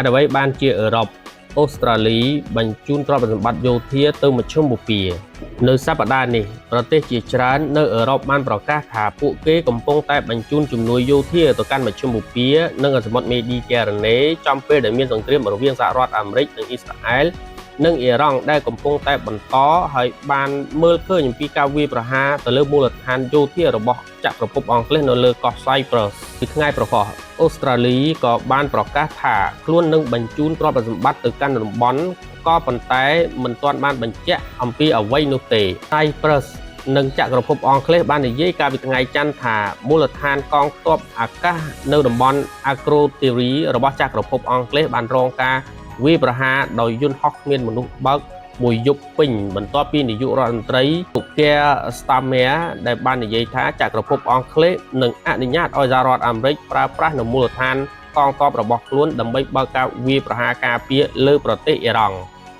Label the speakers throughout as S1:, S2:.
S1: េតុអ្វីបានជាអឺរ៉ុបអូស្ត្រាលីបញ្ជូនទ្រព្យសម្បត្តិយោធាទៅមជ្ឈមបូព៌ានៅសប្តាហ៍នេះប្រទេសជាច្រើននៅអឺរ៉ុបបានប្រកាសថាពួកគេកំពុងតែបញ្ជូនជំនួយយោធាទៅកាន់មជ្ឈមបូព៌ានិងសមុទ្រមេឌីទែរ៉ាណេចំពេលដែលមានសង្គ្រាមរវាងសហរដ្ឋអាមេរិកនិងអ៊ីស្រាអែលនិងអ៊ីរ៉ង់ដែលកំពុងតែបន្តហើយបានមើលឃើញអំពីការវាយប្រហារទៅលើមូលដ្ឋានយោធារបស់ចក្រភពអង់គ្លេសនៅលើកោះ Cyprus ពីថ្ងៃប្រហោះអូស្ត្រាលីក៏បានប្រកាសថាខ្លួននឹងបញ្ជូនទ្រព្យសម្បត្តិទៅកាន់តំបន់ក៏ប៉ុន្តែមិនទាន់បានបញ្ជាក់អំពីអ្វីនោះទេ Cyprus និងចក្រភពអង់គ្លេសបាននិយាយកាលពីថ្ងៃច័ន្ទថាមូលដ្ឋានកងទ័ពអាកាសនៅតំបន់ Akrotiri របស់ចក្រភពអង់គ្លេសបានរងការវាយប្រហារដោយយន្តហោះគ្មានមនុស្សបើកមួយយប់ពេញបន្ទាប់ពីនាយករដ្ឋមន្ត្រីលោក Keir Starmer ដែលបាននិយាយថាចក្រភពអង់គ្លេសនឹងអនុញ្ញាតឲ្យសហរដ្ឋអាមេរិកប្រើប្រាស់នៅមូលដ្ឋានកងទ័ពរបស់ខ្លួនដើម្បីបើកការវាយប្រហារការពារលើប្រទេសអ៊ីរ៉ង់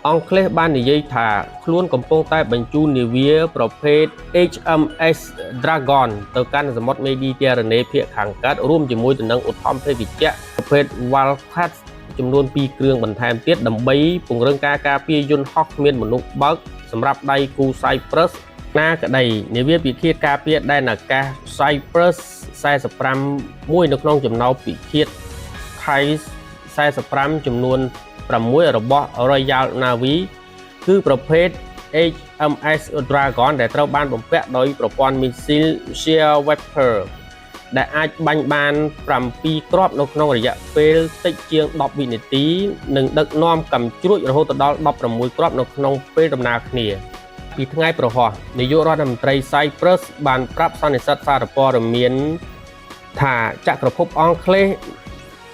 S1: អង់គ្លេសបាននិយាយថាខ្លួនកំពុងតែបញ្ជូននាវាប្រភេទ HMS Dragon ទៅកាន់សមុទ្រមេឌីទែរ៉ាណេភាគខាងកើតរួមជាមួយទៅនឹងឧទ្ធម្ភាគចក្រប្រភេទ Wildcat ចំនួន2គ្រឿងបន្ថែមទៀតដើម្បីពង្រឹងការការពារយន្តហោះគ្មានមនុស្សបើកសម្រាប់ដៃគូ Cyprus ណាក្តីនាវាពិឃាតការពារដែនអាកាស Cyprus 45មួយនៅក្នុងចំណោមពិឃាត Type 45ចំនួន6របស់ Royal Navy គឺប្រភេទ HMS Dragon ដែលត្រូវបានបំពាក់ដោយប្រព័ន្ធមីស៊ីល Sea Viper ដែលអាចបាញ់បាន7គ្រាប់នៅក្នុងរយៈពេលតិចជាង10វិនាទីនិងដឹកនាំកាំជ្រួចរហូតដល់16គ្រាប់នៅក្នុងពេលដំណើរគ្នាពីថ្ងៃប្រហោះនាយករដ្ឋមន្ត្រី Cyprus បានប្រាប់សន្និសីទសារព័ត៌មានថាចក្រភពអង់គ្លេស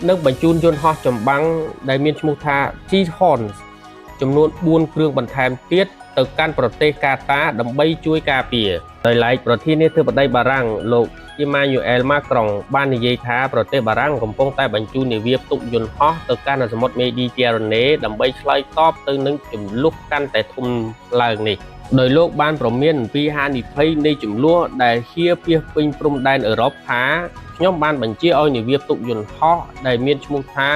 S1: នឹងបញ្ជូនយន្តហោះចម្បាំងដែលមានឈ្មោះថា Typhoon ចំនួន4គ្រឿងបន្ថែមទៀតទៅកាន់ប្រទេសកាតាដើម្បីជួយការពារដោយឡែកប្រធានាធិបតីបារាំងលោកអ៊ីម៉ាញូអែលម៉ាក្រុងបាននិយាយថាប្រទេសបារាំងកំពុងតែបញ្ជូននាវាផ្ទុកយន្តហោះទៅកាន់សមុទ្រមេឌីទែរ៉ាណេដើម្បីឆ្លើយតបទៅនឹងជម្លោះកាន់តែធំឡើងនេះដោយលោកបានប្រមានអំពីហានិភ័យនៃជម្លោះដែលហៀពាសពេញព្រំដែនអឺរ៉ុបថាខ្ញុំបានបញ្ជាឲ្យនាវាផ្ទុកយន្តហោះដែលមានឈ្មោះថា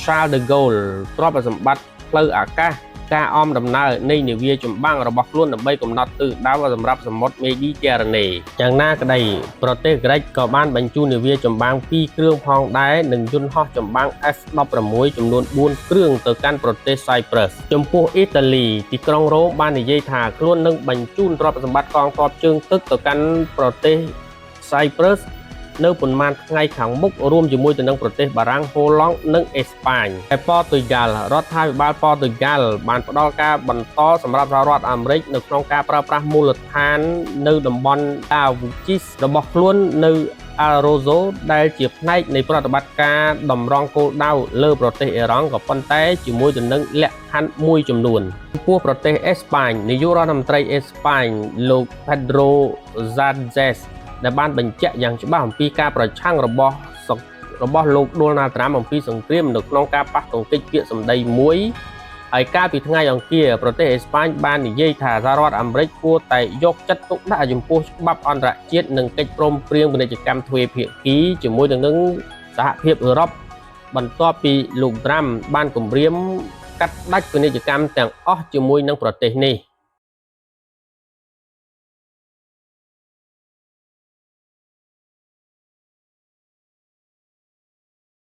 S1: Charles de Gaulle ទ្រព្យសម្បត្តិផ្លូវអាកាសការអមដំណើរនៃនាវាចម្បាំងរបស់ខ្លួនដើម្បីកំណត់ទិសដៅសម្រាប់សមុទ្រមេឌីទែរ៉ាណេយ៉ាងណាក្តីប្រទេសក្រិចក៏បានបញ្ជូននាវាចម្បាំង2គ្រឿងផងដែរនិងយន្តហោះចម្បាំង F-16 ចំនួន4គ្រឿងទៅកាន់ប្រទេស Cyprus ចំពោះអ៊ីតាលីទីក្រុងរ៉ូមបាននិយាយថាខ្លួននឹងបញ្ជូនទ្រព្យសម្បត្តិកងទ័ពជើងទឹកទៅកាន់ប្រទេស Cyprus នៅប៉ុន្មានថ្ងៃខាងមុខរួមជាមួយទៅនឹងប្រទេសបារាំងហូឡង់និងអេស្ប៉ាញឯប៉ូទុយហ្គាល់រដ្ឋាភិបាលប៉ូទុយហ្គាល់បានផ្ដល់ការបន្តសម្រាប់សហរដ្ឋអាមេរិកនៅក្នុងការប្រើប្រាស់មូលដ្ឋាននៅតំបន់ដាវូជីសរបស់ខ្លួននៅអារ៉ូโซដែលជាផ្នែកនៃប្រតិបត្តិការតម្រង់គោលដៅលើប្រទេសអ៊ីរ៉ង់ក៏ប៉ុន្តែជាមួយទៅនឹងលក្ខខណ្ឌមួយចំនួនចំពោះប្រទេសអេស្ប៉ាញនាយករដ្ឋមន្ត្រីអេស្ប៉ាញលោក Pedro Sánchez ដែលបានបញ្ជាក់យ៉ាងច្បាស់អំពីការប្រឆាំងរបស់របស់លោកដូណាល់ត្រាំអំពីសង្គ្រាមនៅក្នុងការប៉ះទង្គិចពាក្យសម្ដីមួយហើយកាលពីថ្ងៃអង្គារប្រទេសអេស្ប៉ាញបាននិយាយថាសហរដ្ឋអាមេរិកគួរតែយកចិត្តទុកដាក់ចំពោះច្បាប់អន្តរជាតិនិងកិច្ចព្រមព្រៀងពាណិជ្ជកម្មទ្វេភាគីជាមួយនឹងសហភាពអឺរ៉ុបបន្ទាប់ពីលោកត្រាំបានគម្រាមកាត់ផ្តាច់ពាណិជ្ជកម្មទាំងអស់ជាមួយនឹងប្រទេសនេះ។